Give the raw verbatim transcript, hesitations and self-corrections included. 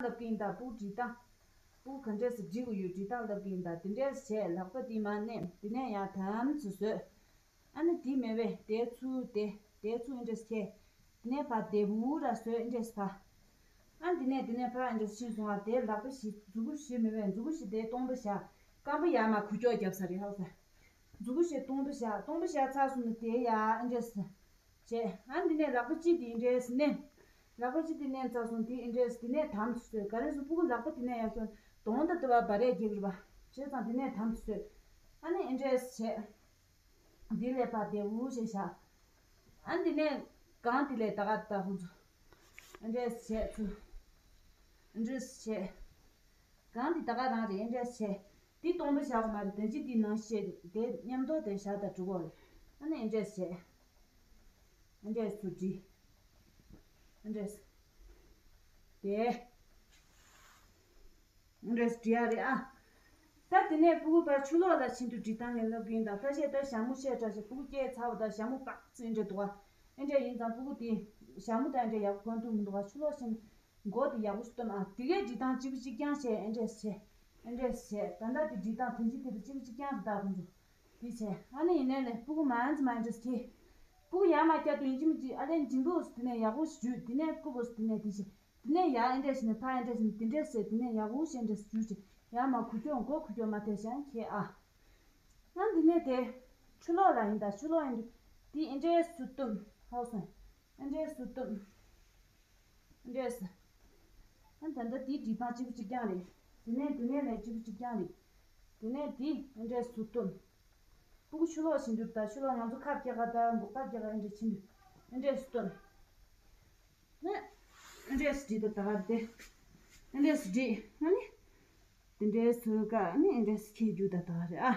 ལབ་ཀྱི་ཡིན་ད། སྤུ་གུ་སྒྲིག་སྟངས། སྤུ་གུ་ག་འདྲས་སེ་སྒྲིག་དགོས་ཡོད་སྒྲིག་སྟངས་ལབ་ཀྱི་ཡིན་ད། དེ་འདྲས་བྱས་ལག་པ་དེ་མར་མནན། དེ་ནས་ཡར་དམ་ཚུ་བཟོས། ཨ་ནི་དེ་མེད་པས་དེ་ཚུར་དེ། དེ་ཚུར་འདྲས་བྱས། དེ་ནས་ཕར་དེ་བུ་ར་བཟོས་འདྲས་ཕར། ཨ་དེ་ནས་དེ་ནས་ཕར་འདྲས་ཕྱིན་སོང་བ། དེ་ལག་པ་བཞི་མཛུ་གུ་བཞི་མེད་པས་མཛུ་གུ་བཞི་དེ་སྟོང་པ་བཞག་རྐང་པ་ཡར་མར་འགུལ་སྐྱོད་རྒྱབ་ས་རེད། ཧ་གོ་སོང་། མཛུ་གུ་བཞི་སྟོང་པ་བཞག་སྟོང་པ་བཞག་ཚར་སོང་ན་དེ་ཡར་འདྲས་བྱས། ཨ་འདི་ནས་ལག་པ་གཅིག་དེ་འདྲས་མནན། ལག་པ་གཅིག་དེ་མནན་ཚར་སོང་དེ་འདྲས་དེ་ནས་དམ་དུ་བཟོས། ག་རེ་སོང་སྤུ་གུ་ལག་པ་དེ་ནས་ཡར་ཤོར་གདོང་དང་ལྟེ་བ་འབར་རེ་རྒྱག་རེད་པ། བྱས་ཙང་དེ་ནས་དམ་དུ་བཟོས། ཨ་ནི་འདྲས་བྱས། འདི་ལས་ཕར་དེ་འུ་ཞེས་བཞག་ཨ་འདི་ནས་གང་དེ་ལས་ད་ག་ད་ཧུ་ཚུ། འདྲས་བྱས་ཚུ། འདྲས་བྱས། གང་དེ་ད་ག་རང་རེད། འདྲས་བྱས། འདི་སྟོང་པ་བཞག་གི་མ་རེད། ད་ཅི་འདི་ནང་བཤད་དེ་མཉམ་དུ་དེ་བཞག་ད་འགྲོ་གོ་རེད། ཨ་ནི་འདྲས་བྱས། འདྲས་ཚུ་འདྲི། འདྲས། དེ། འདྲས་འདྲི་ཡ་རེད་ཨ། ད་དེ་ནས་སྤུ་གུ་ཕར་ཆུ་ལོག་ལ་ཕྱིན་དུས་འདྲི་སྟངས་ལས་ལབ་ཀྱི་ཡིན་ད། ཁ་ཤས་ད་ཞྭ་མོ་བཤད་དྲགས་ཤིག་སྤུ་གུ་སྐྱེས་ཚར་བ་ད་ཞྭ་མོ་པག་ཙི་འདྲ་འདུག་ཨ། འདྲ་ཡིན་ཙང་སྤུ་གུ་དེ་ཞྭ་མོ་ད་འདྲ་ཡག་པོ་གོན་ཐུབ་མི་འདུག་ཨ། ཆུ་ལོག་ཕྱིན། མགོ་དེ་ཡག་པོ་ཞིག་བཏུམ་ཨ། དེ་གའི་འདྲི་སྟངས་གཅིག་པ་གཅིག་རྐྱང་བྱས། འདྲས་བྱས། འདྲས་བྱས། ད་ལྟ་དེ་འདྲི་སྟངས་དོན་གཅིག་དེ་དང་གཅིག་པ་གཅིག་རྐྱང་རེད་ད་ཁོང་ཚོ། དེ་བྱས། ཨ་ནི་ཡིན་ནའི་ནས་སྤུ་གུ་མང་ཙམ་མང་ཙམ་བྱས། སྤུ་གུ་ཡར་མར་བསྐྱར་དུ་ཡིན་གཅིག་མིན་གཅིག་ཨ་ལས་འཇིང་པོ་དེ་ནས་ཡག་པོ་ཞིག་འཇུས། དེ་ནས་སྐུ་པོ་དེ་ནས་དེ་བྱས། དེ་ནས་ཡར་འདྲས་བྱས་ནས་ཕར་འདྲས་བྱས་ནས་དེ་འདྲས་བྱས། དེ་ནས་ཡག་པོ་བྱས་འདྲས་འཇུས་བྱས། ཡར་མར་འགུལ་སྐྱོད་མགོ་འགུལ་སྐྱོད་མ་ཐེབས་ཤག་ཁྱེད་ཨ། ཨ་འདི་ནས་དེ་ཆུ་ལོག་ལ་ཡིན་ད། ཆུ་ལོག་ཡིན་དུས་དེ་འདྲས་སུ་བཏུམ། ཧ་གོ་སོང་། འདྲས་སུ་བཏུམ། འདྲས། ཨ་ད་ལྟ་དེའི་འདྲི་སྟངས་གཅིག་པ་གཅིག་རྐྱང་རེད། དེ་ནས་དེ་ནས་ལས་གཅིག་པ་གཅིག་རྐྱང་རེད། དེ་ནས་དེ་འདྲས་སུ་བཏུམ། སྤུ་གུ་ཆུ་ལོག་ཕྱིན་དུས་ད་ཆུ་ལོག་ང་ཚོ་ཁབ་རྒྱག་ག་ད་འབུ་ཁབ་རྒྱག་ག་འདྲས་ཕྱིན་དུས་འདྲས་སུ་བཏུམ། ཨ་འདྲས་སུ་འདྲི་ད་ད་ག་དེ། འདྲས་སུ་འདྲི། ཨ་ནི། དེ་འདྲས་སུ་ཀ་ཨ་ནི་འདྲས་སུ་ཁྱེད་རྒྱུ་ད་ད་རེད་ཨ།